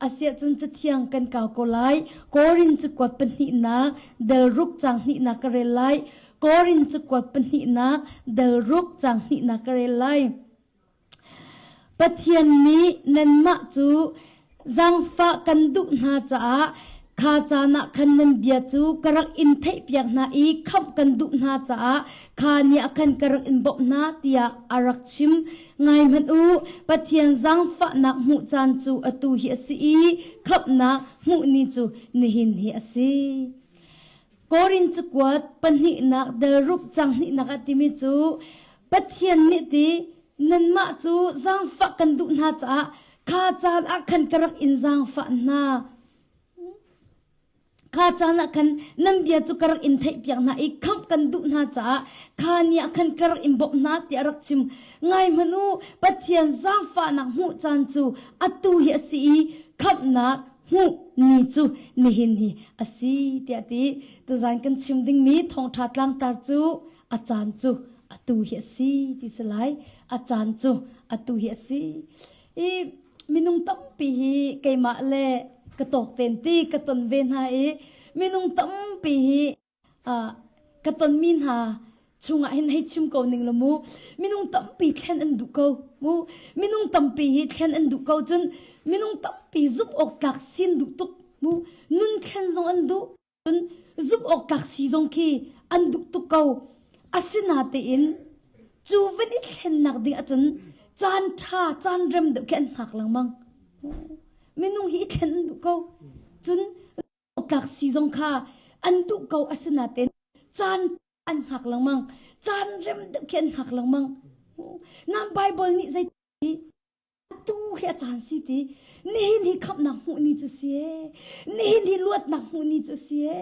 Asiahcun Cathiang kan kau ko lai. Korin cakuat pahnihnak del ruk caang hnihnak ka rel lai. Korin cakuat pahnihnak del ruk caang hnihnak ka rel lai. Pathian nih nanmah cu zaangfah kan duh hna caah kha caan ah khan nan bia cu ka rak in theihpiak hna i khamh kan duh hna caah kha ni ah khan ka rak in bawmh hna tiah a rak chim. Ngai hmanh u, Pathian zaangfahnak hmuh caan cu atu hi a si i khamhnak hmuh ni cu nihin hi a si. Korin cakuat pahnihnak del ruk cang hnihnak ah timi cu Pathian nih ti nanmah cu zaangfah kan duh hna caah kha caan ah khan ka rak in zaangfah hna. Kha caan ah khan nan bia cu ka rak in theihpiak hna i khamh kan duh hna caah kha ni ah khan ka rak in bawmh hna tiah a rak chim. Ngai hmanh u, Pathian zaangfahnak hmuh caan cu atu hi a si i khamhnak hmuh ni cu nihin hi a si tiah ti. Tuzan kan chim dingmi thawngṭha tlangtar cu a caan cu atu hi a si ti si lai. A caan cu atu hi a si. I minung tampi hi keimah le ka tawk ten ti ka ton ve hna i minung tampi hi uh, ka tonmi hna chungah hin hei chim ko ning la mu minung tampi thlen an duh ko mu minung tampi hi thlen an duh ko cun minung tampi zumh awk tlak sin duh tuk mu nun thlen zong an duh Cun zumh awk tlak si zong khi an duh tuk ko. Asinatein cu van i thlennak ding ahcun caan ṭha, caan rem deuh khi an hngak lengmang. Minung hi i thlen an duh ko. Cun tlak si zong kha an duh ko asinatein caan an hngak lengmang. Caan rem deuh khi an hngak lengmang. Nan Bible nih zei Tu hi a caan si ti nihin hi khamhnak hmuh ni cu si e nihin hi luatnak hmuh ni cu si e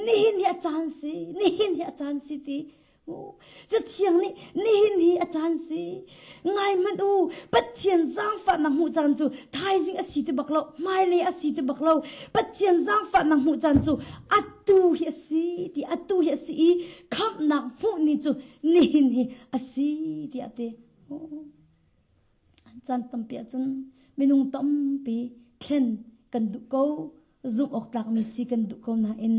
nihin hi a caan si nihin hi a caan si ti Cathiang nih nihin hi a caan si ngai hmanh u Pathian zaangfahnak hmuh caan cu thaizing a si ti bak lo hmailei a si ti bak lo Pathian zaangfahnak hmuh caan cu atu hi a si ti atu hi a si i khamhnak hmuh ni cu nihin hi a si tiah ti Caan tampi ahcun minung tampi thlen kan duh ko, zumh awk tlakmi si kan duh ko nain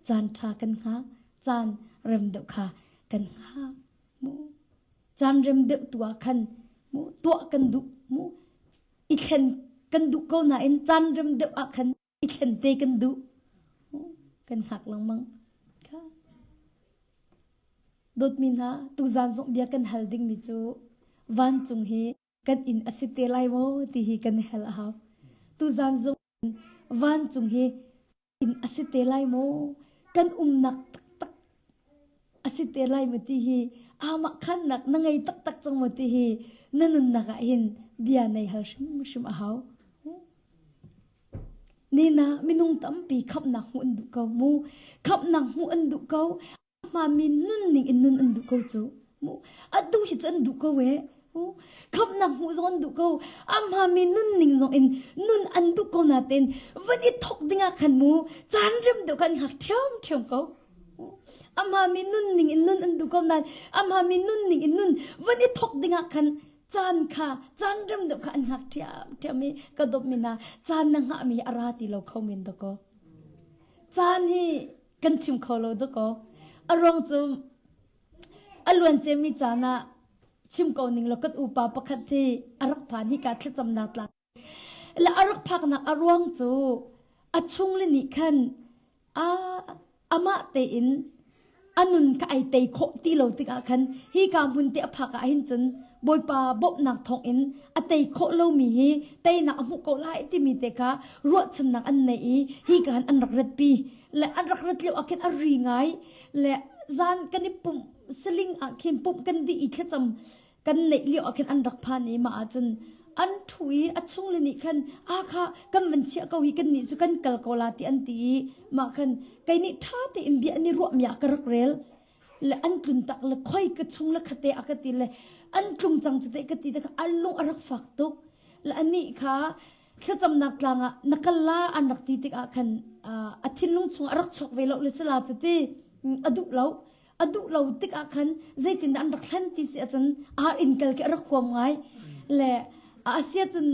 caan ṭha kan hngak, caan rem deuh kha kan hngak. Mu. Caan rem deuh tu ah khan mu, tuah kan duh. Mu. I thlen kan duh ko nain caan rem deuh ah khan i thlen te kan duh. Kan hngak lengmang. Kha. Dawtmi hna, tuzaan zong bia kan hal dingmi cu vancung hi kan inn a si te lai maw ti hi kan i hal a hau. Tuzaan zong vancung hi inn a si te lai maw? Kan umnak taktak a si te lai maw ti hi amah khannak na ngei taktak cang maw ti hi na nunnak ah hin bia nei hal hrimhrim a hau. Nina minung tampi khamhnak hmuh an duh ko mu. Khamhnak hmuh an duh ko. Hmami nunning in nun an duh ko cu. Mu. Atu hi cu an duh ko e. Khamhnak hmuh zong an duh ko. A hmami nunning zong in nun an duh ko natein van i thok ding ah khan mu caan rem deuh khan hngak ṭhiamṭhiam ko. A hmami nunning in nun an duh ko nain a hmami nunning in nun van i thok ding ah khan caan kha caan rem deuh kha an hngak ṭhiamṭhiam i ka dawtmi hna caan na hngahmi a ra ti lo kho men dakaw caan hi kan chim kho lo dakaw a ruang cu a luan cemmi caan ah chim ko ning law kan upa pakhat hi a rak phan hi ka thlacamnak tlang Le a rak phaknak a ruang cu a chungle nih khan a amah tein a nun kha ai tei khawh ti lo tikah khan hi ka hmun te a phak ah hin cun Bawipa bawmhnak thawngin a tei khawh lomi hi teinak a hmuh ko lai timi te kha ruahchannak an nei i hi ka han an rak ratpi le an rak rat lio ah khin a ri ngai le zan kan i pumh saling ah khin pumh kan dih i thlacam kan neih lio ah khin an rak phan i mah ahcun an ṭhu i a chungle nih khan a kha kan van chiah ko hi kan nih cu kan kal ko la ti an ti i mah khan kei nih ṭha tein bia an i ruah mi ah ka rak rel le an tlun tak le khoi ka chung le khate a ka ti le an tlung cang cu te ka ti te kha an lung a rak fak tuk le anih kha thlacamnak tlang ah na kal la an rak ti tikah khan a thinlung chung a rak chuak ve lo le sila cu ti a duh lo a duh lo tikah khan zeitindah an rak hlen ti si ahcun ar in kal khi a rak huam ngai le a si ahcun.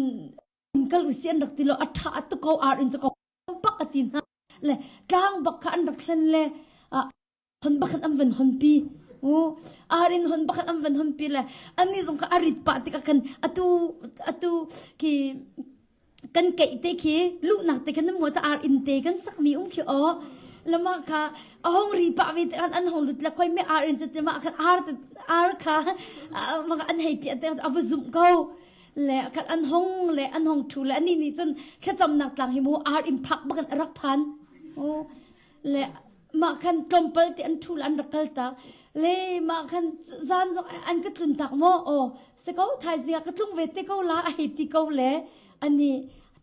In kal usih an rak ti lo a ṭha tuk ko ar in cu ko bak a ti hna le tlang bak kha an rak thlen le hon bakhat an van honpi u ar in hon bakhat an van honpi le ani zong kha a rit pah tikah khan atu atu khi kan keih te khi luhnak te khan nan ta ar in te kan sakmi um khi o lama kha a hong ri pah ve te khan an hong lut le khoi me ar in te ma khan ar ar kha an hei pi te a va zum ko le khat an hong le an hong thu le ani nih cun thlacamnak tlang hi mu ar in phak bakin a rak phan le mah khan tlawmpal ti an thu le an rak kal tak le mah khan zan zong an ka tlun tak maw aw si ko thaizing ah ka tlung ve te ko la a hei ti ko le ani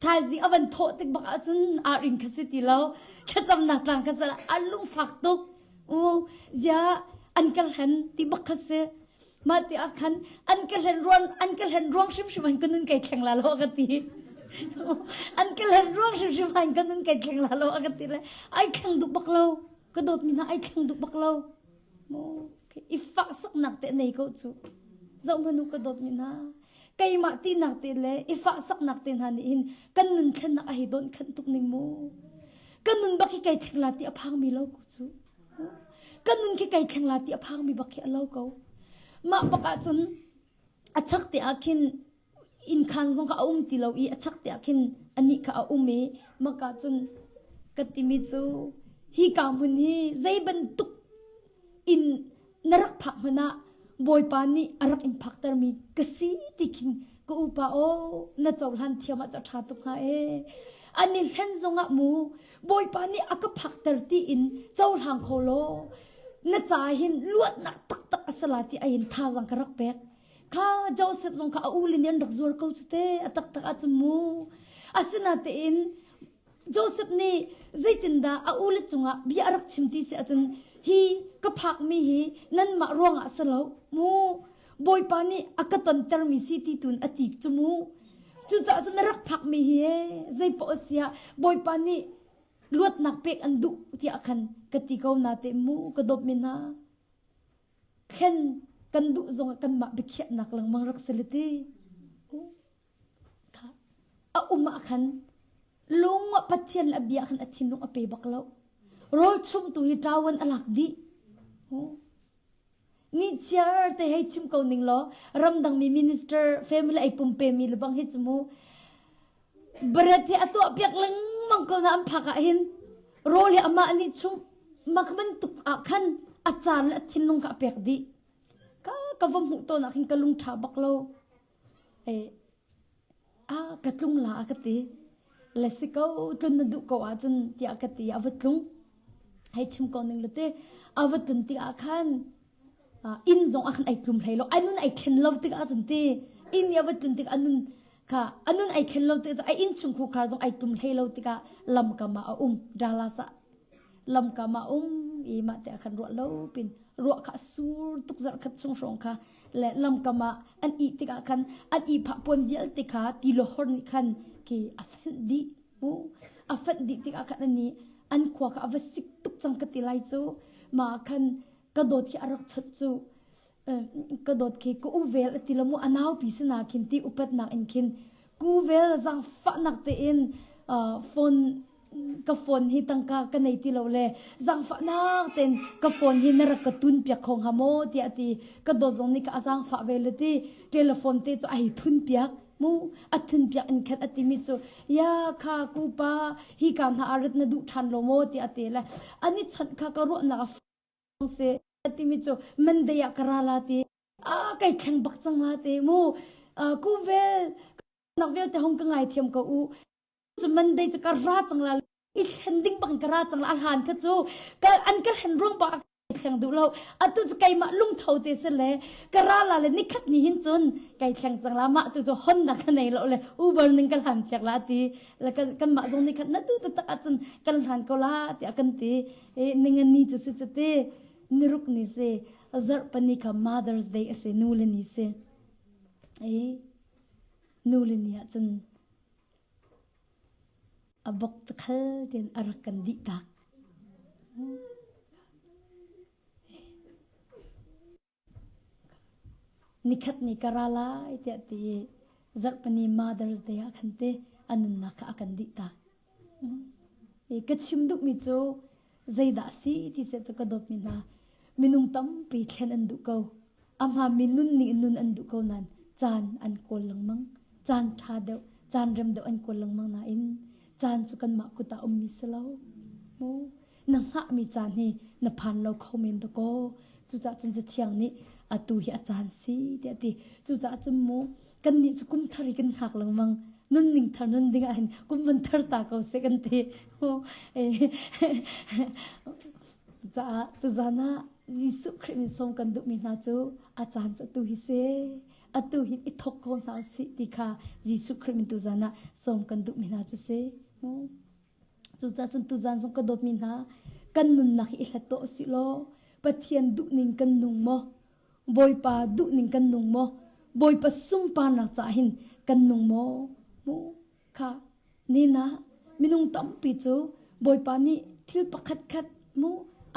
thaizing a van thawh tik bak ahcun ar in kha si ti lo thlacamnak tlang kha sal a lungfak tuk u zia an ka hlen ti bak kha si Mah ti ah khan an ka hlen ruang an ka hlen ruang hrimhrim an ka nun kai thleng la lo a ka ti. An ka hlen ruang hrimhrim an ka nun kai thleng la lo a ka ti le ai thleng duh bak lo. Ka dawtmi hna ai thleng duh bak lo. Mu i fah saknak te nei ko cu. Zoh hmanu ka dawtmi hna. Keimah tinak te le i fah saknak te hna nih hin kan nun thlennak a hei dawn khanh tuk ning mu. Ka nun bak hi kai thleng la ti a phangmi lo ko cu. Ka nun khi kai thleng la ti a phangmi bak khi a lo ko. Mah bak ahcun a chak te ah khin inn khan zong kha a um ti lo i a chak te ah khin anih kha a um i maka cun ka timi cu hi ka hmun hi zei bantuk in na rak phak hmanh ah Bawipa nih a rak in phaktermi ka si ti khin ka upa aw na cohlan thiam ah cu a ṭha tuk hnga ee. An i hlen zongah mu Bawipa nih a ka phakter tiin cohlang kho law na ca hin luatnak taktak a si la ti ai in thazaang ka rak pek. Kha Joseph zong kha a u le nih an rak zuar ko cu te a taktak ahcun mu. Asinatein Joseph nih zeitindah a ule cungah bia a rak chim ti si ahcun hi ka phakmi hi nanmah ruangah si lo mu Bawipa nih a ka tontermi si ti tun a ti cu mu cucaah cun na rak phakmi hi zei paoh a si ah Bawipa nih luatnak pek an duh tiah khan ka ti ko na te mu ka dawtmi hna thlen kan duh zongah kanmah biakhiahnak lengmang rak si le ti Kha a um ah khan lung ah Pathian le a bia khan a thinlung a pe bak lo. Rawl chumtu hi ṭawan a lak dih. Ni chiar te hei chim ko ning law ramdangmi minister family ei pumpe mi le bang hi cu mu bread hi a tuah piak lengmang ko na an phak ah hin rawl hi amah nih chung mak bantuk ah khan a caan le a thinlung kha a pek dih. Ka ka va hmuh tawn ah khin ka lung ṭha bak lo. Ah ka tlung la a ka ti. Le si ko tlun na duh ko ahcun tiah ka ti a va tlung. Hei chim ko ning le te a va tlun tik ah khan inn zong ah khan ai tlum hlei lo. Ai nun ai thlen lo tik ahcun ti inn i a va tlun tik a nun kha a nun ai thlen lo tik ai inn chung khukhar zong ai tlum hlei lo tikah lamkam ah a um Dallas ah lamkam ah um i mah te ah khan ruah lo pin ruah kha a sur tuk zarh khat chung hrawng kha le lamkam ah an ih tikah khan an ihphah puan vialte kha tilawhor nih khan khi a fenh dih mu a fenh dih tikah khan an nih an khua kha a va sik tuk cang ka ti lai cu mah khan ka dawt hi a rak chawt cu ka dawt khi ka u vel a ti lo mu a naupi sina khin ti upatnak in khin ku vel zangfahnak tein phone ka phone hi tangka ka nei ti lo le zangfahnak tein ka phone hi na rak ka tun piak kho hnga maw tiah ti ka dawt zong nih ka a zangfah ve le ti telephone te cu ai thun piak mu a thun piak in khat a timi cu ya kha ku pa hi ka hna arat na duh ṭhan lo maw tiah ti le ani chawnh kha ka ruahnak a se timi cu Monday ah ka ra la ti a kai thleng bak cang la te mu ku vel nak vialte hong ka ngai thiam ko u cu Monday cu ka ra cang la i thlen ding bang ka ra cang la a hlan kha cu ka an ka hlen ruang ba thleng duh lo atu cu keimah lungtho te si le ka ra la le nikhat ni hin cun kai thleng cang la mah tu cu Honda ka nei lo le Uber ning ka hlan piak la ti le kan kan mah zong nikhat na tu tak ahcun kan hlan ko la tiah kan ti e ningani cu si cu ti niruk ni si zarh pani kha Mother's Day a si nu le ni si e nu le ni ah cun A bok takhal tein a rak kan dih tak. Nikhat ni ka ra lai tiah ti i. Zarhpini Mother's Day ah khan te a nunnak kha a kan dih tak. Ka chim duhmi cu zeidah a si ti seh cu ka dawtmi hna minung tampi thlen an duh ko. A hmaanmi nun nih nun an duh ko nain caan an kawl lengmang. Caan ṭha deuh, caan rem deuh an kawl lengmang nain caan cu kanmah kut ah ummi si lo. Mu na hngahmi caan hi na phan lo kho men dakaw. Cucaah cun Cathiang nih atu hi a caan si tiah a ti. Cucaah cun mu kannih cu kum thar hi kan hngak lengmang. Nunning thar nun ding ah hin kum van thar ta ko seh kan ti. Caah tuzan ah Jesuh Khrih min sawm kan duhmi hna cu a caan cu atu hi si. Atu hi i thawk ko hna usih ti kha Jesuh Khrih min tuzan ah sawm kan duhmi hna cu si. Cucaah cun tuzan zong ka dawtmi hna kan nunnak hi i hlat tuah usih law Pathian duhning kan nung maw? Bawipa duhning kan nung maw? Bawipa sunparnak caah hin kan nung maw? Mu kha nina minung tampi cu Bawipa nih thil pakhat khat mu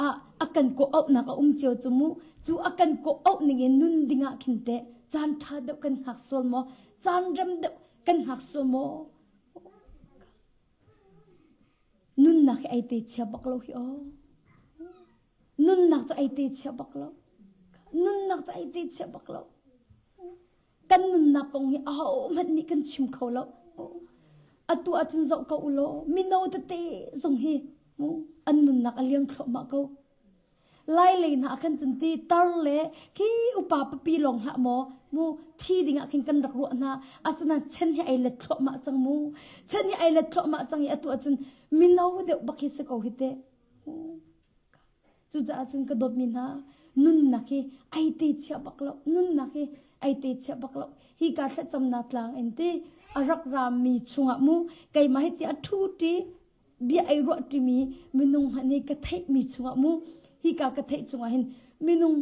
a a kan kawh auhnak a um cio cu mu cu a kan kawh auh ning in nun dingah khin teh caan ṭha deuh kan hngak sual maw caan rem deuh kan hngak sual maw Nunnak hi ai te chia bak lo hi aw. Nunnak cu ai te chia bak lo. Nunnak cu ai te chia bak lo. Kan nunnak kong hi ahohmanh nih kan chim kho lo. Atu ahcun zoh ko u law mino tete zong hi an nunnak a liam thluahmah ko. Lai lei hna ah khan cun ti tar le khi upa papi lawng hlah maw mu thi ding ah khin kan rak ruah hna asinain chan hi ai let thluahmah cang mu chan hi ai let thluahmah cang i atu ahcun mino deuh bak hi si ko hi teh cucaah cun ka dawtmi hna nunnak hi ai te chia bak lo nunnak hi ai te chia bak lo hi ka thlacamnak tlang in ti a rak rami chungah mu keimah hi ti a thu ti bia ei ruah ṭimi minung hmanh nih ka theihmi chungah mu hika ka theih chungah hin minung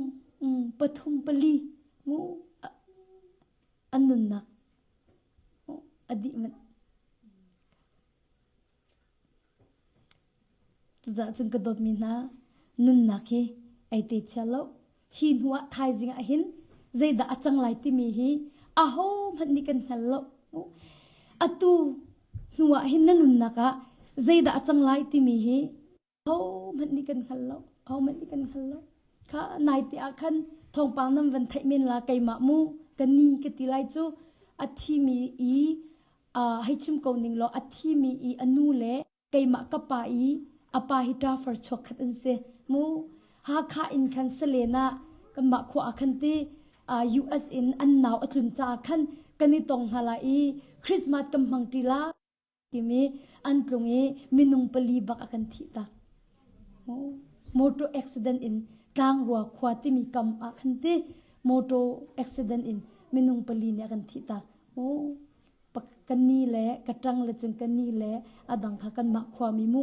pathum pali mu an nunnak a dih manh. Cucaah cun ka dawtmi hna nunnak hi ei te chia lo hi hnu ah thaizing ah hin zeidah a cang lai timi hi ahohmanh nih kan hngal lo. Atu hnu ah hin na nunnak ah zeidah a cang lai timi hi ahohmanh nih kan hngal lo. Ahohmanh nih kan hngal lo. Kha naite ah khan thawngpang nan van theih men la keimah mu ka ni ka ti lai cu a thimi i uh, hei chim ko ning law a thimi i a nu le keimah ka pa i a pa hi ṭafar chuakkhat an si mu Hakha in khan Salen ah kanmah khua ah khan ti US in an nau a tlun caah khan kan i tong hna lai i Christmas kan hmang ṭi la timi an tlung i minung pali bak a kan thih tak motor accident in tlangrua khua timi kam ah khan ti motor accident in minung pali nih a kan thih tak ka ni le ka ṭang le cun ka ni le a dang kha kanmah khuami mu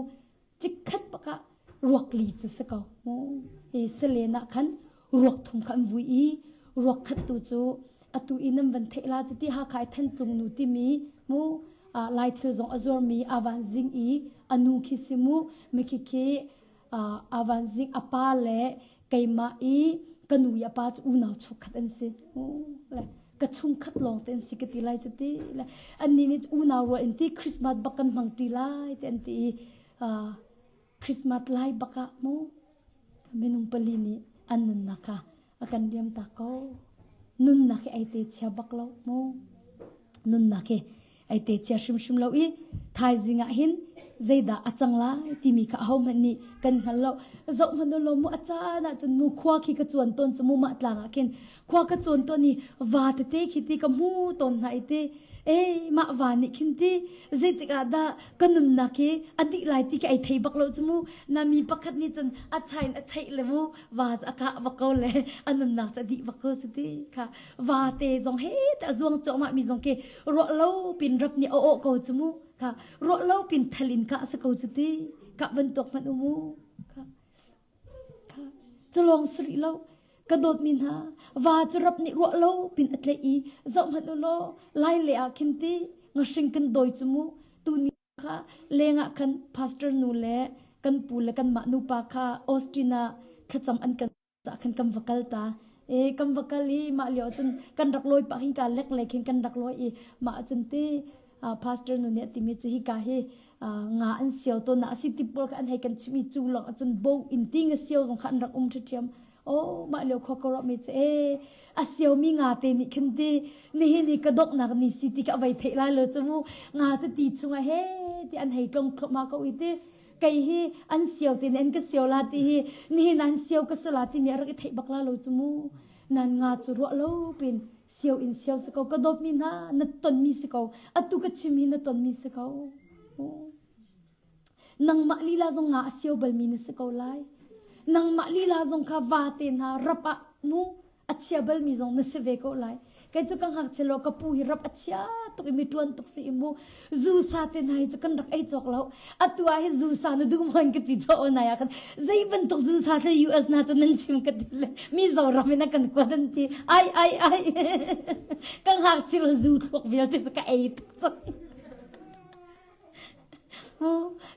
chikkhat bak ah ruak li cu si ko mu hi salen ah khan ruak thum kha an vui i ruak khat tu cu atu i nan van theih la cu ti Hakha i Thentlung nu timi mu lai thil zong a zuarmi avan zing i anu khi si mu mikhi khi avan zing a pa le keimah i ka nu i a pa cu unau chukkhat an si le ka chungkhat lawng te an si ka ti lai cu ti le annih nih unau rual in ti Christmas bak kan hmang ti lai ti an ti i Christmas lai bak ah mu minung pali nih an nunnak kha a kan liam ta ko nunnak hi ai te chia bak lo mu nunnak hi ai te chia hrimhrim lo i thaizing ah hin zeidah a cang lai timi kha ahohmanh nih kan hngal lo zoh hmanh lo mu a caan ah cun mu khua khi ka cuan tawn cu mu mah tlang ah khin khua ka cuan tawn i va tete khi ti ka hmu tawn hna i ti e mah va nih khin ti zeitik ah dah ka nunnak hi a dih lai ti khi ai thei bak lo cu mu na mi pakhat nih cun a chain a cheih le mu va a kah bak ko le a nunnak cu a dih bak ko si ti kha vate zong he te a zuang cuahmah mi zong khi ruah lo pin rap nih a awh ko cu mu kha ruah lo pin thal in kah si ko cu ti kah bantuk hmanh u mu kha kha culong si rih lo ka dawtmi hna va cu rap nih ruah lo pin a tlaih i zoh hmanh u law lai le ah khin ti ngahring kan dawi cu mu tu ni kha lengah khan pastor nu le kan pu le kanmah nupa kha Austin ah thlacam an kan cah khan kan va kal ta. E kan va kal i mah lio cun kan rak lawi pah hin ka lek lei khin kan rak lawi i mah cun ti pastor nu nih a timi cu hika hi nga an sio tawn na asi ti pawl kha an hei kan chim i cu lawng ahcun bo in ti nga sio zong kha an rak um ṭhiṭhiam. Oh mah lio khua ka ruah mi cu e a sio mi nga te nih khin ti nihin hi ka donghnak ni si ti ka vai theih lai lo cu mu nga cu ti chungah he ti an hei tlong thluahmah ko i ti kei hi an sio te nih an ka sio la ti hi nihin an sio ka si la ti mi a rak i theih bak la lo cu mu nan nga cu ruah lo pin sio in sio si ko ka dawt mi hna na ton mi si ko atu ka chim hi na ton mi si ko Nangmah lila zong nga a sio balmi na si ko lai. Nangmah lila zong kha vate hna rap ah mu a chia balmi zong na si ve ko lai. Kei cu ka ngakchia law ka pu hi rap a chia tuk i mi ṭuan tuk si i mu zu sa te hna hi cu kan rak ei cawk lo. Atu ah hi zu sa na duh maw in ka ti caw nai ah khan zei bantuk zu sa thle US na cu nan chim ka ti le Mizoram in a kan kuat an ti. Ai ai ai ka ngakchia lo zu thluak vialte cu ka ei tuk cang.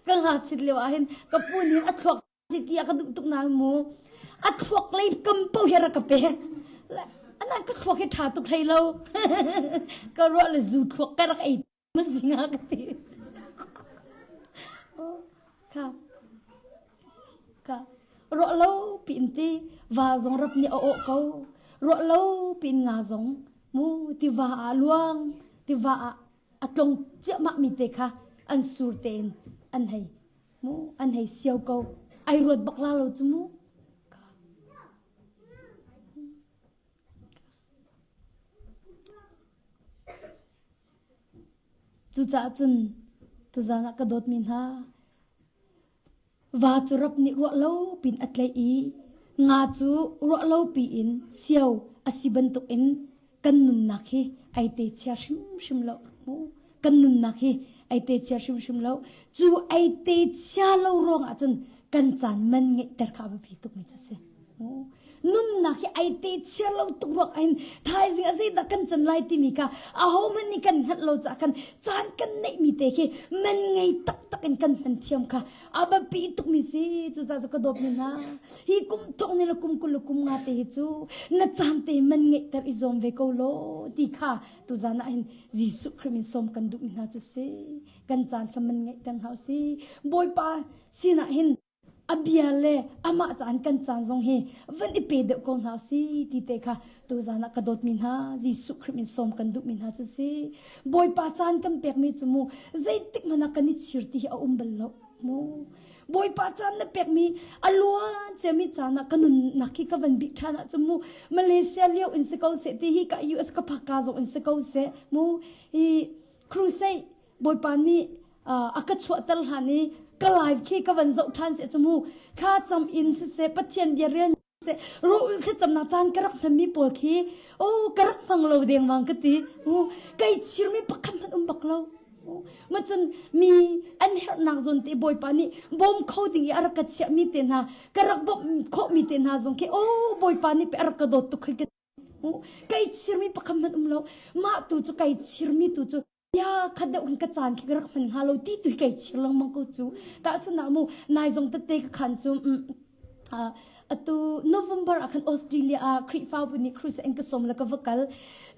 Ka ngakchit lio ah hin ka pu nih a thluak si ti a ka duh tuk nain mu a thluak lei kam paoh hi rak ka pe. Anan ka thluak hi ṭha tuk hlei lo. Ka ruah le zu thluak ka rak ei masinga ka ti. Kha ka ruah lo piin ti va zong rap nih a awh ko. Ruah lo piin nga zong mu tiva ah luang tiva ah a tlong ciahmah mi te kha an sur tein an hei mu an hei sio ko ai ruat bak la lo cu mu Cucaah cun tuzan ah ka dawtmi hna Va cu rap nih ruah lo pin a tlaih i nga cu ruah lo piin sio a si bantukin kan nunnak hi ai te chia hrimhrim lo. Kan nunnak hi ai te chia hrimhrim lo. Cu ai te chia lo ruang ah cun kan caan man ngeihter kha a biapi tukmi cu a si. Nunnak hi ai te chia lo tuk ruang ah hin thaizing ah zeidah kan can lai timi kha ahohmanh nih kan hngalh lo caah khan caan kan neihmi te khi man ngei taktak in kan hman thiam kha a biapi tukmi si. Cucaah cu ka dawtmi hna, hi kum thong ni le kum 20 le kum nga te hi cu na caan te man ngeihter i zuam ve ko law ti kha tuzan ah hin Jesuh Khrih min sawm kan duhmi hna cu si. Kan caan kha man ngeihter hna usih. Bawipa sinah hin a bia le amah caan kan caan zong hi van i pe deuh ko hna si ti te kha tuzan ah ka dawtmi hna Jesuh Khrih min sawm kan duhmi hna cu si Bawipa caan kan pekmi cu mu zeitik hmanh ah kan i chir ti hi a um bal lo mu Bawipa caan na pekmi a luan ciami caan ah ka nunnak hi ka van bih ṭhan ah cu mu Malaysia lio in si ko seh ti hi ka US ka phak ka zong in si ko seh mu hi crusade Bawipa nih a ka chuahter hlan i ka live khi ka van zoh ṭhan seh cu mu thla cam in siseh Pathian bia rel seh rawl thlacamnak caan ka rak hmanmi pawl khi oh ka rak hmang lo dengmang ka ti kai chirmi pakhat hmanh um bak lo ma cun mi an herhnak zawn te Bawipa nih bawm kho ding i a rak ka chiahmi te hna ka rak bawmh khawhmi te hna zong khi oh Bawipa nih pe a rak ka dawt tuk khi ka kai chirmi pakhat hmanh um lo mah tu cu kai chirmi tu cu Ya khat deuh khin ka caan khi ka rak hman hnga lo ti tu hi kai chir lengmang ko cu. Tahchunhnak mu nai zong tete ka khan cu atu November ah khan Australia ah Khrihfabu nih cruise in ka sawm le ka va kal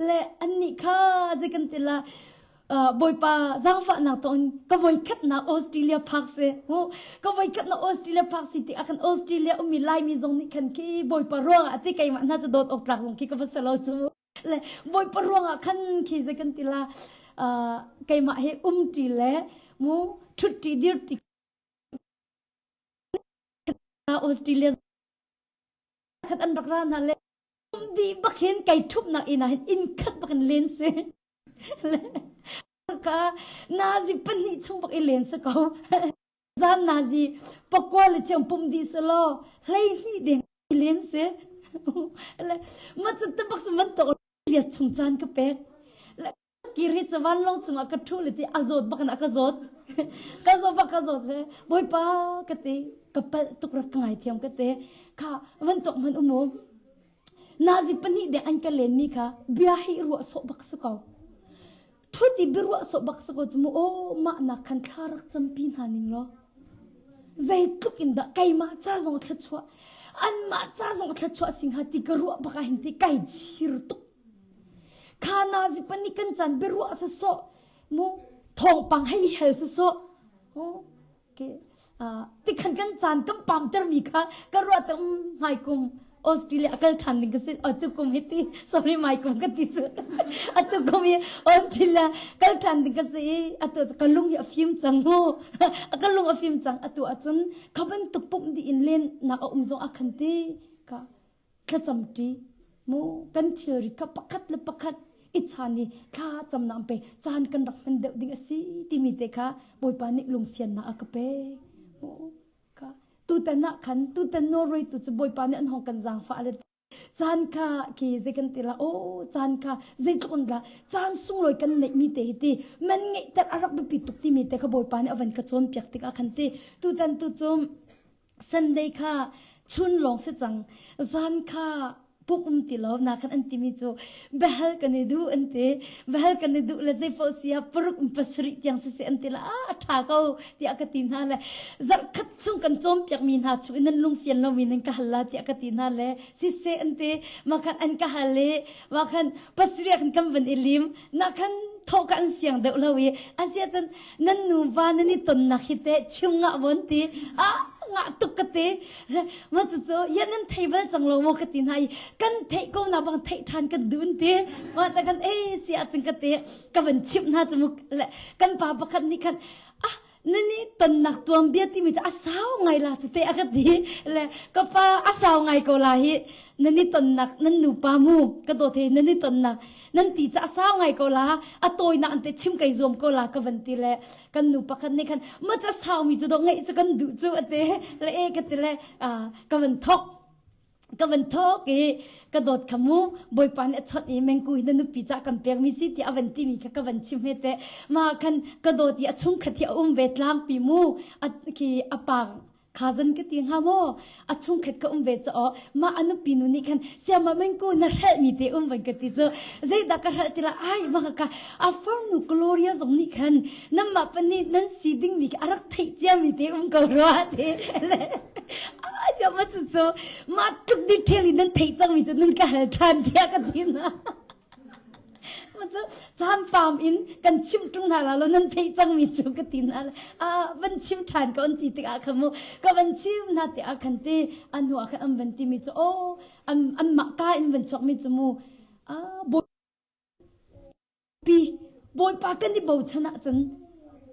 le annih kha zei kan ti la Bawipa zaangfahnak tawng ka voi khatnak Australia phak si hu ka voi khatnak Australia phak si ti ah khan Australia ummi Laimi zong nih khan khi Bawipa ruangah ti keimah hna cu dawt awk tlak zong khi ka va si lo cu le Bawipa ruangah khan khi zei kan ti la keimah hi umṭi le mu ṭhutṭi dirṭi Australia khat an rak ra hna le um dih bak hin kai ṭhupnak inn ah hin inn khat bak in len si ka nazi pahnih chung bak i len si ko zan nazi pakua le cheu pum dih si law 12 deng len si le ma cu te bak cu bantuk liat chung caan ka pek le kiri cu vanlawng chungah ka ṭhu le ti a zawt bak in a ka zawt ka zawt bak ka zawt le bawipa ka ti ka palh tuk rak ka ngaithiam ka ti kha bantuk hman umu nazi pahnih deng an ka len mi kha bia hi ruah sawh bak si ko Thut i biaruah sawh bak si ko cu mu aw mah nak khan thla rak campi hna ning law zeitluk in dah keimah ca zong thluachuah. Anmah ca zong thluachuah sing ha ti ka ruah bak ah hin ti kai chir tuk. Kha nazi pan nih kan caan biaruah sasawh mu thawngpang hei hel sasawh. Ke tikhan kan caan kan pamter mi kha ka ruah te um hmai kum Australia a kal ṭhan ding ka si atu kum hi ti sorry mai kum ka ti cu atu kum hi Australia kal ṭhan ding ka si i atu cu ka lung hi a fim cang mu ka lung a fim cang atu ahcun kha bantuk pumh dih in len nak a um zong a khan ti ka thlacam ṭi mu kan thilri kha pakhat le pakhat i chan i thla camnak pe caan kan rak hman deuh ding a si timi te kha Bawipa nih lungfiannak a ka pek mu Ka tutan ah khan tutan Norway tu cu Bawipa nih an hong kan zaangfah le caan kha khi zei kan ti la aw caan kha zeitluk in dah caan sunglawi kan neihmi te hi ti man ngeihter a rak biapi tuk timi te kha Bawipa nih a van ka cawnpiak tikah khan ti tutan tu cu Sunday kha chun lawng si cang zan kha pumh um ti lo na khan an timi cu biahal kan i duh an ti biahal kan i duh le zeipaoh si ah paruk in pasarih tiang siseh an ti la a ṭha ko tiah ka ti hna le zarhkhat chung kan cawnpiak mi hna chung in nan lungfian lomi nan ka hal la tiah ka ti hna le siseh an ti mah khan an ka hal i mah khan pasarih khan kan van i lim na khan thawh ka an siang deuh lo i asiah cun nan nuva nan i tonnak hi teh chim ngah von ti ah ngah tuk ka ti Ma cucu ya nan thei bal cang lo maw ka ti hna i kan theih ko na bang theih ṭhan kan dun ti ma ta kan e si ahcun ka ti ka van chimh hna cu mu le kan pa pakhat nih khan ah nani tonnak tuanbia timi cu a sau ngai la cu te a ka ti le ka pa a sau ngai ko la hi nani tonnak nan nupa mu ka dawt he nani tonnak nan ti ca a sau ngai ko la a tawinak an te chim kai zuam ko la ka van ti le kan nu pakhat nih khan ma ca saumi cu dawh ngeih cu kan duh cu ate le e ka ti le ka van thok ka van thok i ka dawt kha mu bawipa nih a chawnh i mengku hi na nupi ca kan pek mi si ti a van ti mi kha ka van chim he te ma khan ka dawt i a chungkhat hi a um ve tlangpi mu a khi a pa Khazan ka ti hnga maw? A chungkhat ka um ve ca aw mah a nupi nu nih khan siama mengku na hrelh mi te um van ka ti cu zeidah ka hrelh ti la ai ma ka a farnu Gloria zong nih khan nanmah pahnih nan si ding mi a rak theih cia mi te um ko rua te le a chiama cu cu mah tluk detail in nan theih cang mi cu nan ka hal ṭhan tiah ka ti na Campam in kan chimh ṭung hna la lo nan theih cangmi cu ka ti hna a van chim ṭhan ko an ti tikah khan mu ka van chim hna tikah khan ti a hnu ah khan an van timi cu aw anmah ka in van chuakmi cu mu bawipi bawipa kan i bochan ahcun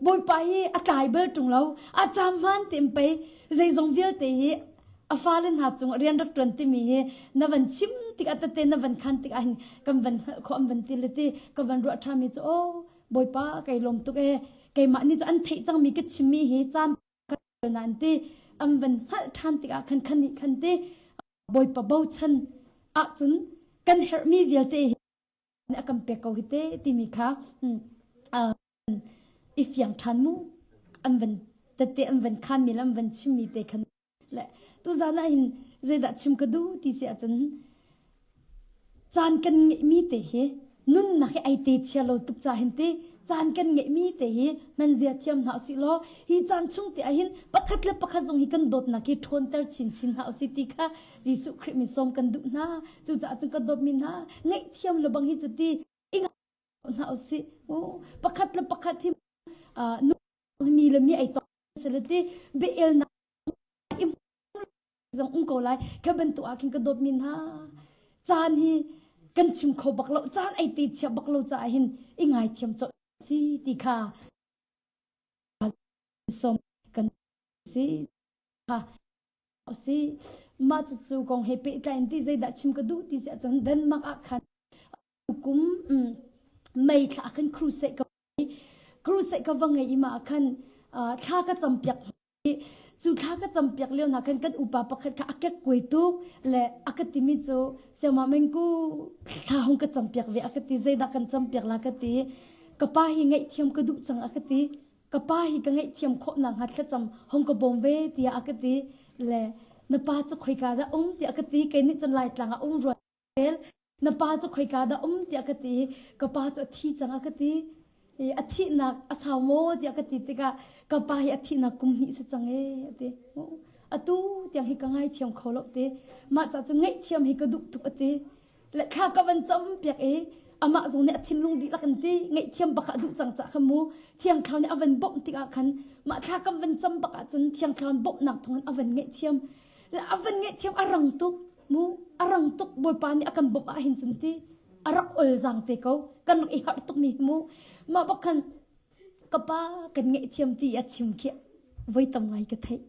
bawipa hi a tlai bal ṭung lo a caam hmaan tein pei zeizong vialte hi a fale hna cung rian rak ṭuan timi hi na van chim tikah tete na van khan tikah hin kan van hngalh khawh an van ti le ti ka van ruah ṭhami cu aw bawipa kai lawm tuk ee keimah nih cu an theih cangmi ka chimmi hi caan na an ti an van hngalh ṭhan tikah khan khan nih khan ti bawipa bochan ahcun kan herhmi vialte hi a kan pek ko hi te timi kha i fiang ṭhan mu an van tete an van khanmi le an van chimmi te khan le tuzan ah hin zeidah chim ka duh ti si ahcun caan kan ngeihmi te hi nunnak hi ai te chia lo tuk ca hin ti caan kan ngeihmi te hi hmanzia thiam hna usih law hi caan chung te ah hin pakhat le pakhat zong hi kan dawtnak hi ṭhawnter chinchin hna usih ti kha Jesuh Khrih min sawm kan duh hna cucaah cun ka dawtmi hna ngaihthiam lo bang hi cu ti hna usih pakhat le pakhat hi mi le mi ei tawk se ti biaelnak zong um ko lai kha bantuk ah khin ka dawt mi hna caan hi kan chim kho bak lo caan ei te chia bak lo caah hin i ngai thiam cho si ti kha som kan si kha si mah cu cu kong he pehtlai in ti zeidah chim ka duh ti si ahcun Denmark ah khan kum mei thla khan crusade ka crusade ka va ngei i mah khan thla ka campiak cu thla ka campiak lio hna khan kan upa pakhat kha a kek kuai tuk le a ka timi cu siama mengku thla hong ka campiak ve a ka ti zeidah kan campiak la ka ti ka pa hi ngaihthiam ka duh cang a ka ti ka pa hi ka ngaihthiam khawh nak hnga thlacam hong ka bawm ve tiah a ka ti le na pa cu khoika dah um tiah ka ti kei nih cun laitlang ah um rua Na pa cu khoika dah um tiah ka ti. Ka pa cu a thi cang a ka ti. I a thihnak a sau maw tiah ka ti tikah ka pa hi a thihnak kum hnih si cang ee a ti. Atu tiang hi ka ngaithiam kho lo ti. Mah ca cu ngaihthiam hi ka duh tuk a ti. Le thla ka van cam piak i amah zong nih a thinlung dihlak in ti ngaihthiam bak a duh cang cah kha mu Thiang Thlarau nih a van bawmh tikah khan mah thla kan van cam bak ahcun Thiang Thlarau bawmhnak thawngin a van ngaihthiam. Le a van ngaihthiam a rang tuk mu a rang tuk Bawipa nih a kan bawmh ahhin cun ti a rak ol zang te ko kan rak i harh tuk mi hi mu mah bak khan ka pa kan ngaihthiam ti a chim khi voi tam ngai ka theih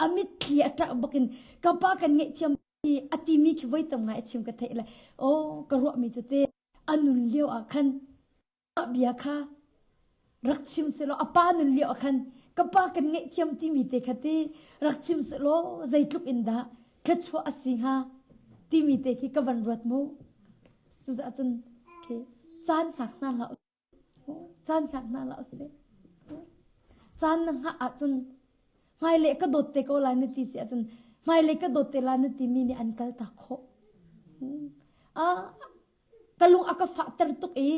a mitthli a ṭah bakin ka pa kan ngaihthiam ti a timi khi voi tam ngai a chim ka theih le oh ka ruahmi cu te a nun lio ah khan bia kha rak chim selaw a pa nun lio ah khan ka pa kan ngaihthiam timi te kha ti rak chim selaw zeitluk in dah thluachuah a si hnga timi te khi ka van ruat mu cucaah cun okay, caan hngak hna hlah caan hngak hna hlah usih caan na hngah ahcun hmailei ka dawt te ko lai na ti si ahcun hmailei ka dawt te lai na timi nih an kal tak khawh ah ka lung a ka fahter tuk i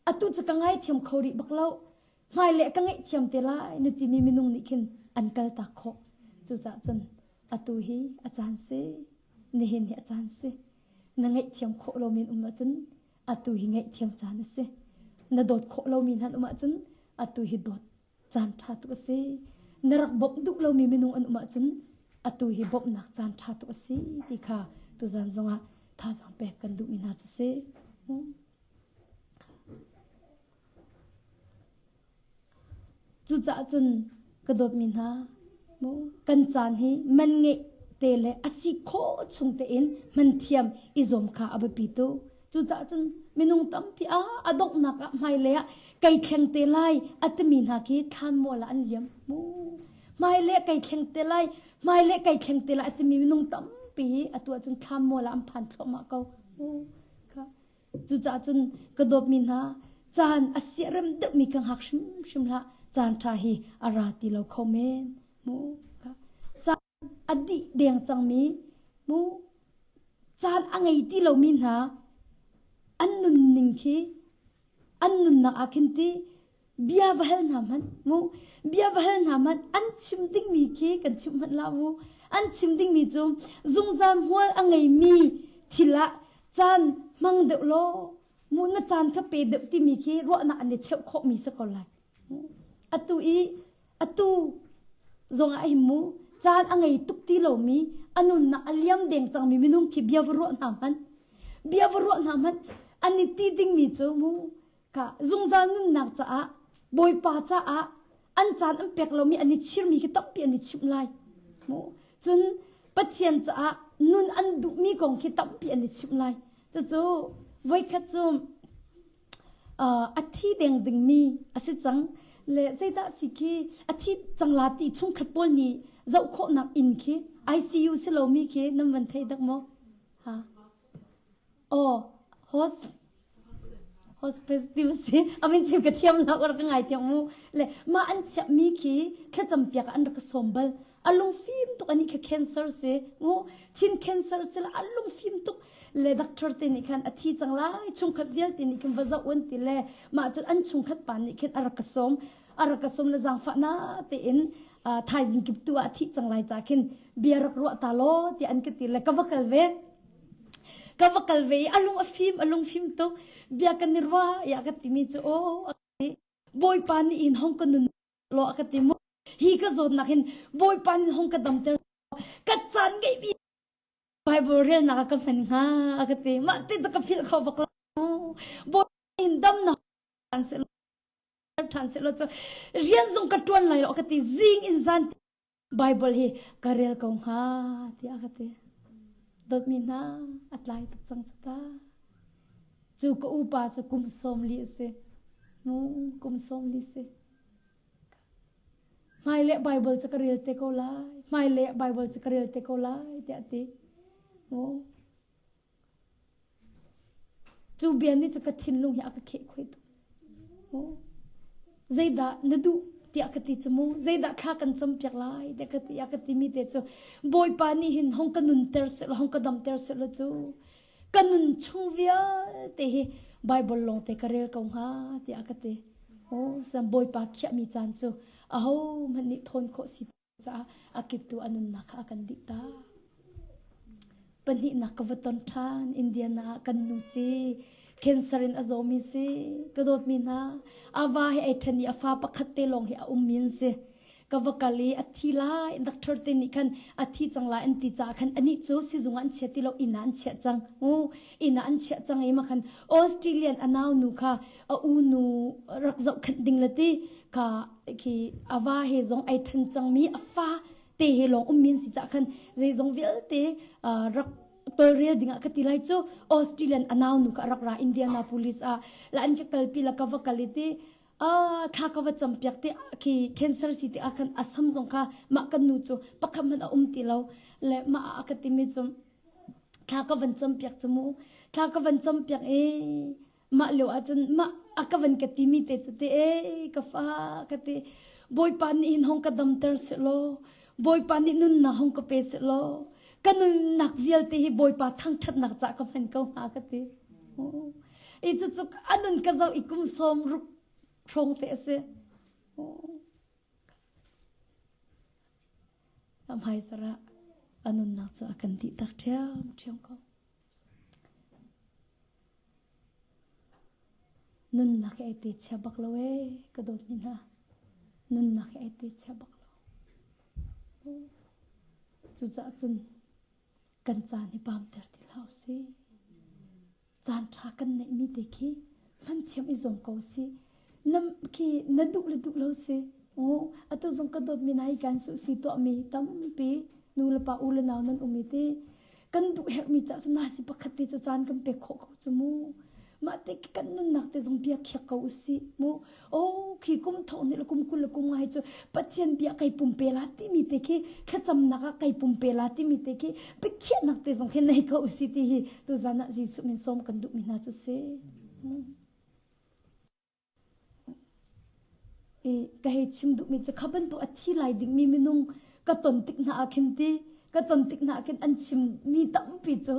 atu cu ka ngaithiam kho rih bak lo hmailei ka ngaihthiam te lai na timi minung nih khin an kal tak khawh cucaah cun atu hi a caan si nihin hi a caan si na ngaihthiam khawh lomi an um ahcun atu hi ngaihthiam caan a si na dawt khawh lomi hna an um ahcun atu hi dawt caan ṭha tuk a si na rak bawmh duh lomi minung an um ahcun atu hi bawmhnak caan ṭha tuk a si ti kha tuzan zongah thazaang pek kan duhmi hna cu si. Cucaah cun ka dawtmi hna, kan caan hi man ngeih te le a si khawh chung tein hman thiam i zuam kha a biapi tuk. Cucaah cun minung tampi ah a donghnak ah hmailei ah kei thleng te lai a timi hna khi thlanmual ah an liam. Hmailei ah kei thleng te lai, hmailei ah kei thleng te lai a timi minung tampi hi atu ahcun thlanmual ah an phan thluahmah ko. Cucaah cun ka dawtmi hna, caan a siarem deuhmi kha hngak hrimhrim hlah. Caan ṭha hi a ra ti lo kho men. Mu caan a dih deng cangmi mu caan a ngei ti lomi hna an nunning khi an nunnak ah khin ti bia va hal hna hmanh mu bia va hal hna hmanh an chim dingmi khi kan chimh hmanh la mu an chim dingmi cu zungzal hmual a ngeimi thil ah caan hmang deuh law mu na caan kha pe deuh timi khi ruahnak an i cheuh khawhmi si ko lai atu i atu zong ah hin mu caan a ngei tuk ti lomi a nunnak a liam deng cangmi minung khi bia va ruah hna hmanh bia va ruah hna hmanh an i ti dingmi cu mu ka zungzal nunnak caah Bawipa caah an caan an pek lomi an i chirmi khi tampi an i chimh lai mu cun Pathian caah nun an duhmi kong khi tampi an i chimh lai cucu voikhat cu a thi deng dingmi a si cang le zeidah si khi a thi cang la ti chungkhat pawl nih zoh khawhnak inn khi ICU si lomi khi nan van thei dak maw ha Aw, host hospice ti si amin chim ka thiam lo ka ngai thiam mu le ma an chiah mi khi thlacam piak an rak ka sawm bal a lungfim tuk ani kha cancer si mu thin cancer si la a lungfim tuk le doctor te nih khan a thi cang lai chungkhat vialte nih khan va zoh un ti le mah cun an chungkhat pa nih khin a rak ka sawm a rak ka sawm le zaangfah na tein thaizing kip tu ah thi cang lai ca khin bia rak ruah ta law ti an ka ti le ka va kal ve Ka va kal ve i a lung a fim, a lung fim tuk. Bia kan i ruah ya ka timi cu aw Bawipa nih hin hong ka nun law a ka ti mu. Hi ka zawtnak hin Bawipa nih hong ka damter ka caan ngeihmi Bible relnak ah ka hman hnga a ka ti. Mah ti cu ka philh kho bak lo. Bawipa hin dam na ṭhan seh ṭhan seh law cu rian zong ka ṭuan lai lo a ka ti. Zing in zan Bible hi ka rel ko hnga tiah ka ti. Dawtmi hna a tlai tuk cang cu ta. Cu ka upa cu kum 40 a si. Mu kum 40 si. Hmailei Bible cu ka rel te ko lai. Hmailei Bible cu ka rel te ko lai tiah a ti. Mu Cu bia nih cu ka thinlung hi a ka kheh khoi tuk. Zeidah na duh tiah ka ti cu mu. Zeidah thla kan campiak lai tiah ka ti a ka timi te cu Bawipa nih hin hong ka nunter seh law hong ka damter seh law cu ka nun chung vialte hi Bible lawng te ka rel ko hnga tiah ka ti. Oh, sam Bawipa khiahmi caan cu aho hmanh nih thawn khawh si. Caah a kiptu a nunnak kha a kan dih ta. Pahnihnak ka va ton ṭhan. Indiana ah kan nu si. Cancer in a zawmi si. Ka dawtmi hna. A va he ai ṭhen i a fa pakhat te lawng hi a ummi an si. Ka va kal i a thi lai. Doctor te nih khan a thi cang lai an ti caah khan anih cu sizung ah an chia ti lo inn ah an chiah cang. U inn ah an chiah cang i ma khan Australian a nau nu kha a u nu rak zohkhenh ding le ti kha khi a va he zong ai ṭhen cangmi a fa te he lawng ummi an si cah khan zeizong vialte rak tawlrel dingah ka ti lai cu Australian a nau nu kha a rak ra Indianapolis ah la an ka kalpi la ka va kal i ti thla ka va campiak te khi cancer si ti ah khan a sam zong kha mah kan nu cu pakhat hmanh a um ti lo le mah a ka timi cu thla ka van campiak cu mu thla ka van campiak i Mah lio ahcun mah a ka van ka timi te cu te ee ka fa ka ti Bawipa nih hin hong ka damter sehlaw Bawipa nih nunnak hong ka pe sehlaw ka nunnak vialte hi Bawipa thangṭhatnak cah ka hman ko hnga ka ti. I cucu a nun ka zoh i kum sawm ruk hrawng te a si. A hmaizarh ah a nunnak cu a kan dih tak ṭhiamṭhiam ko. Nunnak hi ai te chia bak lo ee ka dawtmi hna. Nunnak hi ai te chia bak lo. Cucaah cun kan caan hi paamter ti hlah usih. Caan ṭha kan neihmi te khi hman thiam i zuam ko usih. Na khi na duh le duh lo si. Oh, atu zong ka dawtmi hna hi kan suh si tuahmi tampi nu le pa u le nau nan um i ti kan duh herhmi caah cun nasi pakhat te cu caan kan pek khawh ko cu mu mah te kan nunnak te zong bia khiak ko usih mu oh khi kum thong nih le kum 20 le kum ngai cu pathian bia kai pumpe la timi te khi thlacamnak ah kai pumpe la timi te khi biakhiahnak te zong khi nei ko usih ti hi tuzan ah Jesuh min sawm kan duhmi hna cu si I ka hei chim duhmi cu kha bantuk a thi lai dingmi minung ka ton tik hna ah khin ti ka ton tik hna ah khin an chimmi tampi cu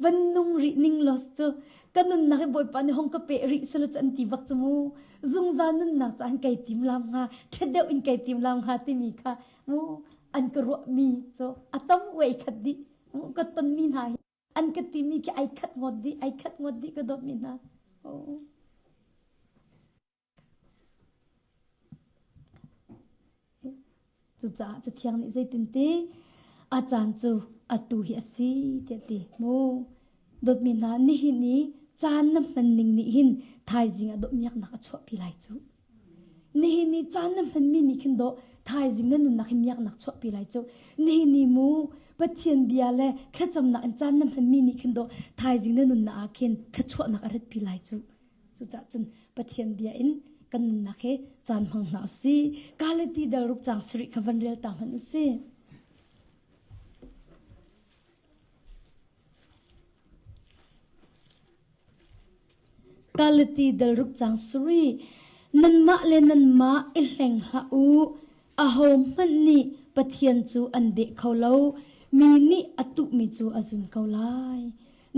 van nung rih ning law cu ka nunnak hi Bawipa nih hong ka pe rih selaw cu an ti bak cu mu zungzal nunnak cu an kai tim lam hnga ṭha deuh in kai tim lam hnga timi kha mu an ka ruahmi cu a tam uai khat dih ka tonmi hna hi an ka timi khi ai khat ngawt dih ai khat ngawt dih ka dawtmi hna oh. Cucaah Cathiang nih zeitin ti a caan cu atu hi a si tiah ti mu dawtmi hna nihin i caan na hman ning nih hin thaizing ah dawtmiaknak a chuahpi lai cu Nihin ni caan na hmanmi nih khin dawh thaizing na nunnak hi miaknak chuahpi lai cu. Nihin ni mu Pathian bia le thlacamnak in caan na hmanmi nih khin dawh thaizing na nunnak ah khin thluachuahnak a ratpi lai cu. Cucaah cun Pathian bia in kan nunnak hi caan hmang hna usih. Galati dal ruk caang sarih kha van rel ta hmanh usih. Kalati dalruk cang sarih nanmah le nanmah i hleng hlah u. Ahohmanh nih Pathian cu an deh kho lo. Mi nih a tuhmi cu a zun ko lai.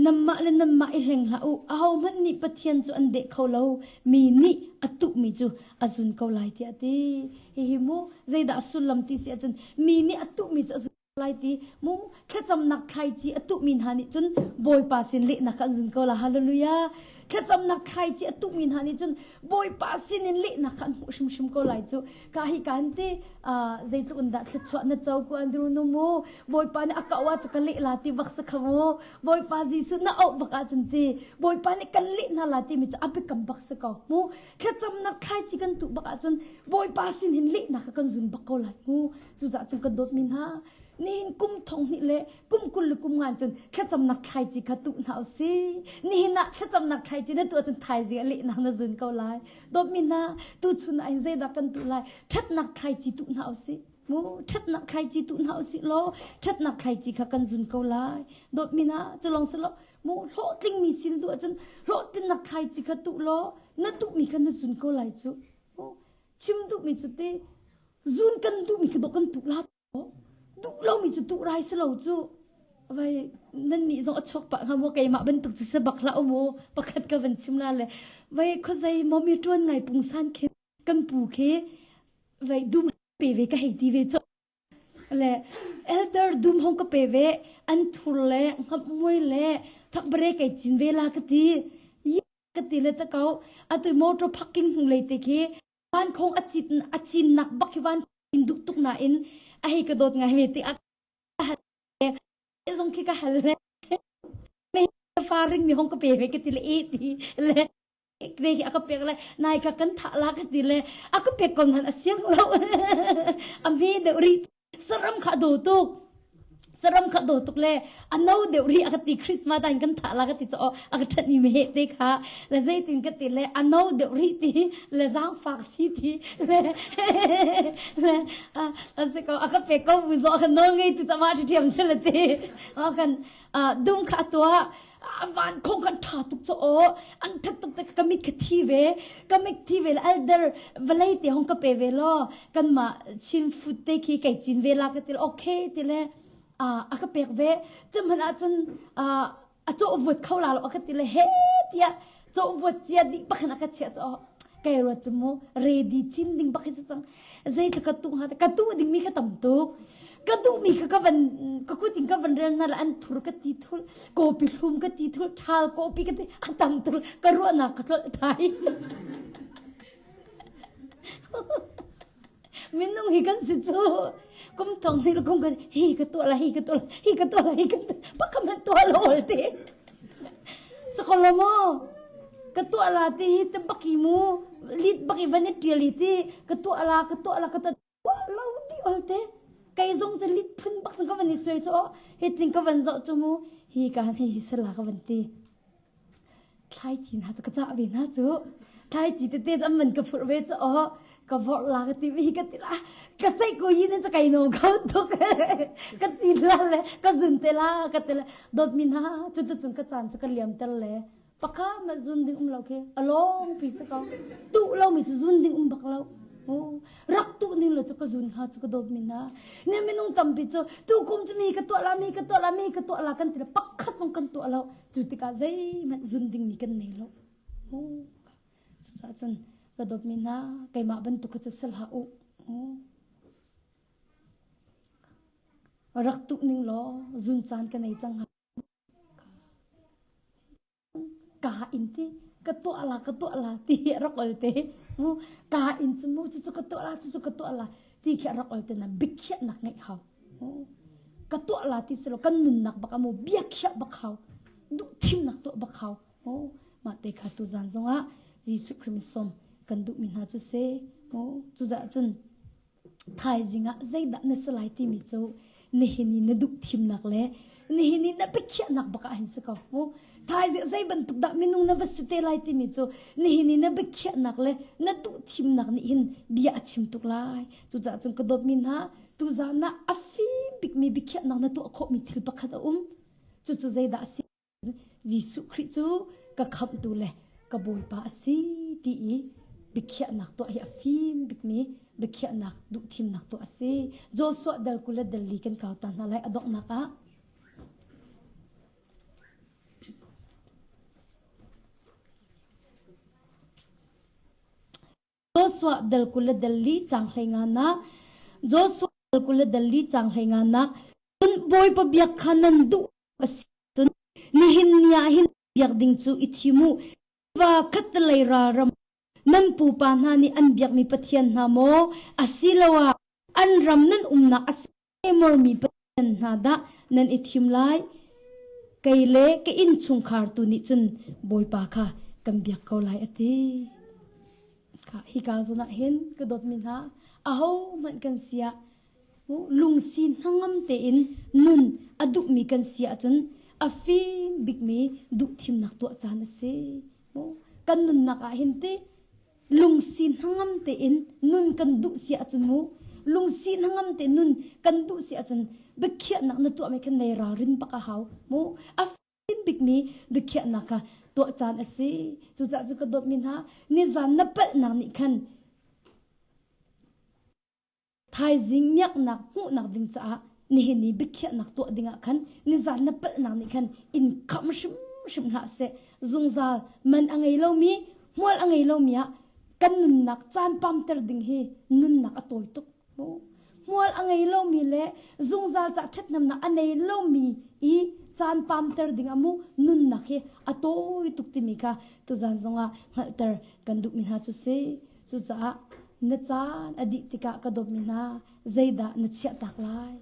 Nanmah le nanmah i hleng hlah u. Ahohmanh nih Pathian cu an deh kho lo. Mi nih a tuhmi cu a zun ko lai tiah a ti. Hihi mu zeidah a sullam ti si ahcun mi nih a tuhmi cu a zun lai ti mu thlacamnak thlaici a tuhmi hna nih cun Bawipa sin lehnak an zun ko la hallelujah thlacamnak thlaici a tuhmi hna nih cun Bawipa sin in lehnak kha an hmuh hrimhrim ko lai cu ka hi kan ti zeitluk in dah thluachuah na co ku Andrew nu mu Bawipa nih a ka wa cu ka leh la ti bak sa kha mu Bawipa Jesuh na auh bak ahcun ti Bawipa nih kan leh hna la timi cu a biakam bak si ko mu thlacamnak thlaici kan tuh bak ahcun Bawipa sin hin lehnak kha kan zun bak ko lai mu Cucaah cun kan dawtmi hna, nihin kum thong hnih le kum 20 le kum nga cun thlacamnak thlaici kha tuh hna usih. Nihin ah thlacamnak thlaici na tuah cun thaizing ah lehnak na zun ko lai. Dawtmi hna, tuchun ah hin zeidah kan tuh lai? Ṭhatnak thlaici tuh hna usih. Mu, ṭhatnak thlaici tuh hna usih law, ṭhatnak thlaici kha kan zun ko lai. Dawtmi hna, cu lawng si lo, mu hlawhtlingmi sin duh ahcun hlawhtlinnak thlaici kha tuh law, na duhmi kha na zun ko lai cu. Chim duhmi cu te, Zun kan duhmi khi dawh kan tuh la duh lomi cu tuh rai si lo cu vai nan nih zong a chuak pah hnga maw keimah bantuk cu si bak hlah mu pakhat ka van chim la le vai khuazei maw mi ṭuan ngai pungsan khi kan pu khi vai dum. Pe ve ka hei ti ve cu. Le elder dum hong ka pe ve an thur le ngap muai le thakbare kai cin ve la ka ti. Ka ti le ta ko. Atu motor parking hnu lei te khi van khong a cin a cin nak bak hi van in duh tuk nain a hei ka dawt ngai ve ti a zong khi ka hal le me fa ring mi hong ka pe ve ka ti le e ti le ve hi a ka pek le nai ka kan thah la ka ti le a ka pek kon han a siang lo a me deuh ri saram kha do tuk saram kha do tuk le a no deuh ri a ka ti Christmas dan kan thah la ka ti cho a ka that mi me he te kha le zeitin ka ti le a no deuh ri ti le zang fak si ti le le a se ko a ka pe ko bu zo ka no ngei tu chama thi thiam se le ti a kan dum kha tua van khong kan tha tuk cho o an that tuk te ka mit ka thi ve ka mit thi ve le elder vlei te hong ka pe ve lo kan ma chin food te khi kai chin ve la ka ti okay ti le a ka pek ve chumhan ah cun a cawh vuat kho la lo a ka ti le he tiah cawh vuat cia dih pakhan a ka chiah cu kai ruat cu mu ready cin ding bak hi si cang zeitluk ka tuh hnga ka tuh ding mi kha tam tuk ka duh mi kha ka van ka kut in ka van rel na la an thur ka ti thul kopi hlum ka ti thul thal kopi ka ti a tam tuk ka ruahnak ka tlolh thai Minung hi kan si cu. Kum thong ni kum kan hi ka tuah la hi ka tuah la hi ka tuah la hi ka pakam han tuah lo ol te. Sakolo mo ka tuah la ti hi te baki mu lit baki van i tial ti ka tuah la ka tuah la ka tuah lo ti ol te. Kai zong cu lit phun bak ka van i suai cu hi tin ka van zoh cu mu hi ka hi hi sala ka van ti. Thlaici hna cu ka cah ve hna cu. Thlaici tete cu an man ka phurh ve cu aw ka vorh la ka ti hi ka ti la ka seih ko yi ne cu kai no kho tuk ka cin la le ka zun te la ka ti le dawtmi hna cu tu cun ka caan cu ka liam ter le pakha ma zun ding um lo khi along pi si ko tuh lo mi cu zun ding um bak lo rak tuh ning lo cu ka zun hnga cu ka dawtmi hna ne minung tampi cu tu kum cu mi ka tuah la mi ka tuah la mi ka tuah la kan ti le pakhat zong kan tuah lo Cu tikah zeihmanh zun dingmi kan nei lo. Cucaah cun ka dawtmi hna, keimah bantuk kha cu si hlah u. Rak tuh ning law zun caan ka nei cang hnga. Ka in ti ka tuah la ka tuah la ti hi rak ol te mu ka in cu mu cu cu ka tuah la cu cu ka tuah la ti khi rak ol te na biakhiahnak ngeih hau. Ka tuah la ti si lo kan nunnak bak amu biakhiah bak hau duh thimnak tuah bak hau mah te kha tu zan zongah Jesuh Khrih som kan duhmi hna cu si cudah cun thaizing ah zeidah na si lai timi cu nihin i na duh thimnak le nihin i na biakhiahnak bak ah hin si ko thaizing zei bantuk dah minung na va si te lai timi cu nihin i na biakhiahnak le na duh thimnak nih hin bia a chim tuk lai cucaah cun ka dawtmi hna Tuzaan ah a fim bikmi biakhiahnak na tuah khawhmi thil pakhat a um. Cucu zeidah a si? Jesuh Khrih cu ka khamhtu le ka Bawipa a si ti i biakhiahnak tuah hi a fim bikmi biakhiahnak duhthimnak tuah a si. Joshua dal 20 le dal li kan kau ta hna lai a donghnak ah. Joshua dal 20 le dal li cang hlei nak Joshua dal 20 le dal li cang hlei nak cun Bawipa biak kha nan duh a si cun nihin ni ah hin biak ding cu i thim u va khattelei ralram nan pupa hna nih an biakmi pathian hna maw asiloah an ram nan umnak a si mormi pathian hna dah nan i thim lai? Kei le ka innchungkhar tu nih cun Bawipa kha kan biak ko lai a ti. Hika zawn ah hin ka dawtmi hna ahohmanh kan si ah lungsi hnangam tein nun a duhmi kan si ahcun a fim bikmi duhthimnak tuah caan a si. Kan nunnak ah hin ti lungsi hnangam tein nun kan duh si ahcun mu lungsi hnangam te nun kan duh si ahcun biakhiahnak na tuahmi khan nei ralrin bak a hau mu a fim bikmi biakhiahnak kha tuah caan a si cucaah cu ka dawtmi hna nizan na palhnak nih khan Thaizing miaknak hmuhnak ding caah nihin i biakhiahnak tuah dingah khan nizan na palhnak nih khan in khamh hrimhrim hlah seh. Zungzal man a ngei lomi, hmual a ngei lomi ah kan nunnak caan pamter ding hi nunnak a tawi tuk. Hmual a ngei lomi le zungzal ca ṭhathnemnak a nei lomi i caan pamter ding ah mu nunnak hi a tawi tuk timi kha tuzan zongah hngalhter kan duhmi hna cu si. Cucaah na caan a dih tikah ka dawtmi hna zeidah na chiahtak lai?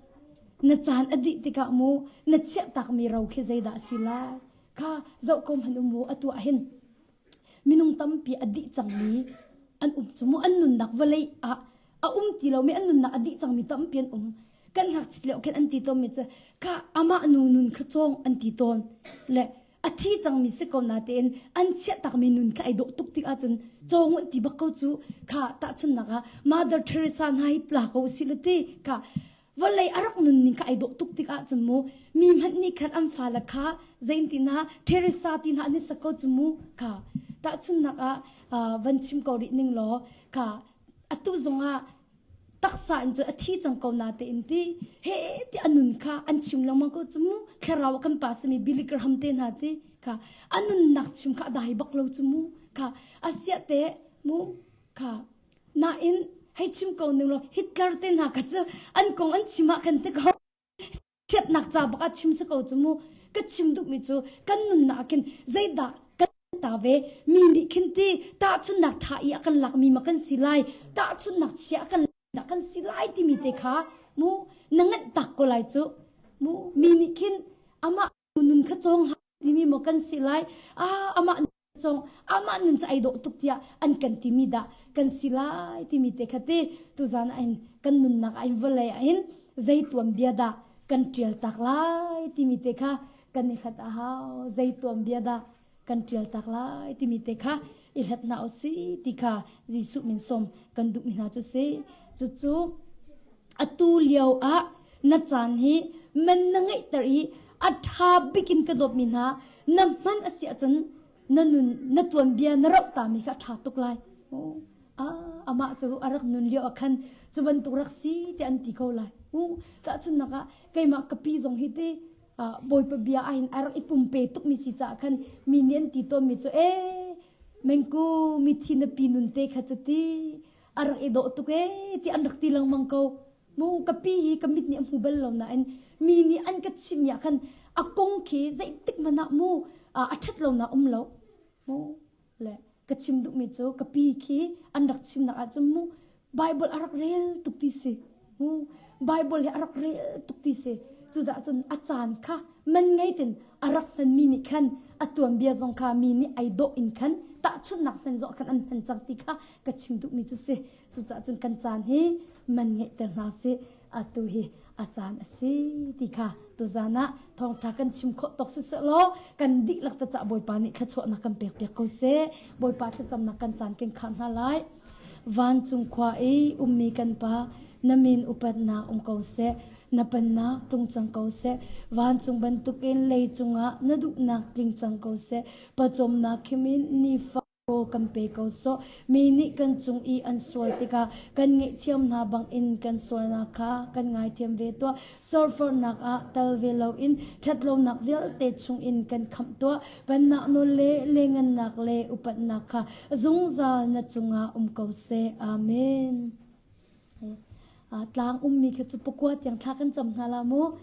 Na caan a dih tikah mu na chiahtakmi ro khi zeidah a si lai? Kha zoh ko hmanh u mu atu ah hin minung tampi a dih cangmi an um cu mu an nunnak vawlei ah a um ti lomi an nunnak a dih cangmi tampi an um kan ngakchit lio khin an ti tawnmi cu kha amah nu nun kha cawng an ti tawn le a thi cangmi si ko na tein an chiah takmi nun kha ai dawh tuk tik ahcun cawng an ti bak ko cu kha tahchunnak ah Mother Teresa hna hi tla ko si le ti kha vawlei a rak nun ning kha ai dawh tuk tik ahcun mu mi hmanh nih khan an fale kha zeinti hna Teresa ti hna an i sak ko cu mu kha tahchunnak ah van chim ko rih ning law kha atu zongah taksa in cun a thi cang ko na tein ti he ti a nun kha an chim lengmang ko cu mu thlarau kan pa simi Billy Graham te hna ti kha a nunnak chim kha a dai bak lo cu mu kha asiah te mu kha nain hei chim ko ning law Hitler te hna kha cu an kong an chim ah khan te ko chiatnak ca bak ah chim si ko cu mu ka chim duhmi cu kan nunnak ah khin zeidah kan ta ve mi nih khin ti tahchunnak ṭha i a kan lakmi ma kan si lai tahchunnak chia a kan dah kan si lai timi te kha mu na nganh tak ko lai cu mu mi nih khin amah nun kha cawng hlah timi maw kan si lai ah amah cong amah nun cu ai dawh tuk tiah an kan timi dah kan si lai timi te kha ti tuzan ah hin kan nunnak ah hin vawlei ah hin zei tuan bia dah kan ṭial tak lai timi te kha kan i hlat a hau zei tuan bia dah kan ṭial tak lai timi te kha i hlat hna usih ti kha Jesuh min sawm kan duhmi hna cu si cucu atu lio ah na caan hi man na ngeihter i a ṭha bik in ka dawtmi hna na hman a si ahcun na nun na tuanbia na roh tami kha a ṭha tuk lai ah amah cu a rak nun lio ah khan cu bantuk rak si te an ti ko lai u tahchunnak ah keimah ka pi zong hi ti bawipa bia ah hin a rak i pumpe tukmi si caah khan mi nih an ti tawnmi cu e mengku mithi na pi nun te kha cu ti a rak i dawh tuk ee ti an rak ti lengmang ko mu ka pi hi ka mit nih a hmu bal lo nain mi nih an ka chimh ah khan a kong khi zeitik hmanh ah mu a ṭhat lonak um lo mu le ka chim duhmi cu ka pi khi an rak chimnak ahcun mu Bible a rak rel tuk ti si mu Bible hi a rak rel tuk ti si cucaah cun a caan kha man ngei tin a rak hmanmi nih khan a tuanbia zong kha mi nih ai dawh in khan tahchunhnak hman zong khan an hman cang ti kha ka chim duhmi cu si cucaah cun kan caan hi man ngeihter hna sih atu hi a caan a si ti kha tuzan ah thawngṭha kan chim khawh tawk siseh law kan dihlak te cah Bawipa nih thluachuahnak kan pek piak ko seh Bawipa thlacamnak kan caan kan khar hna lai vancung khua i ummi kan pa na min upatnak um ko seh na pennak tlung cang ko seh vancung bantukin leicung ah na duhnak tling cang ko seh pawcawmnak khimin nifa Rawl kan pe ko sawh. Mi nih kan cung i an sual tikah kan ngaihthiam hna bangin kan sualnak kha kan ngaithiam ve tuah. Sorforhnak ah tal ve loin ṭhatlonak vialte chungin kan khamh tuah. Pennak nawl le lengannak le upatnak kha zungzal na cungah um ko seh. Amen. Tlang ummi kha cu pakua tiang thla kan cam hna la mu.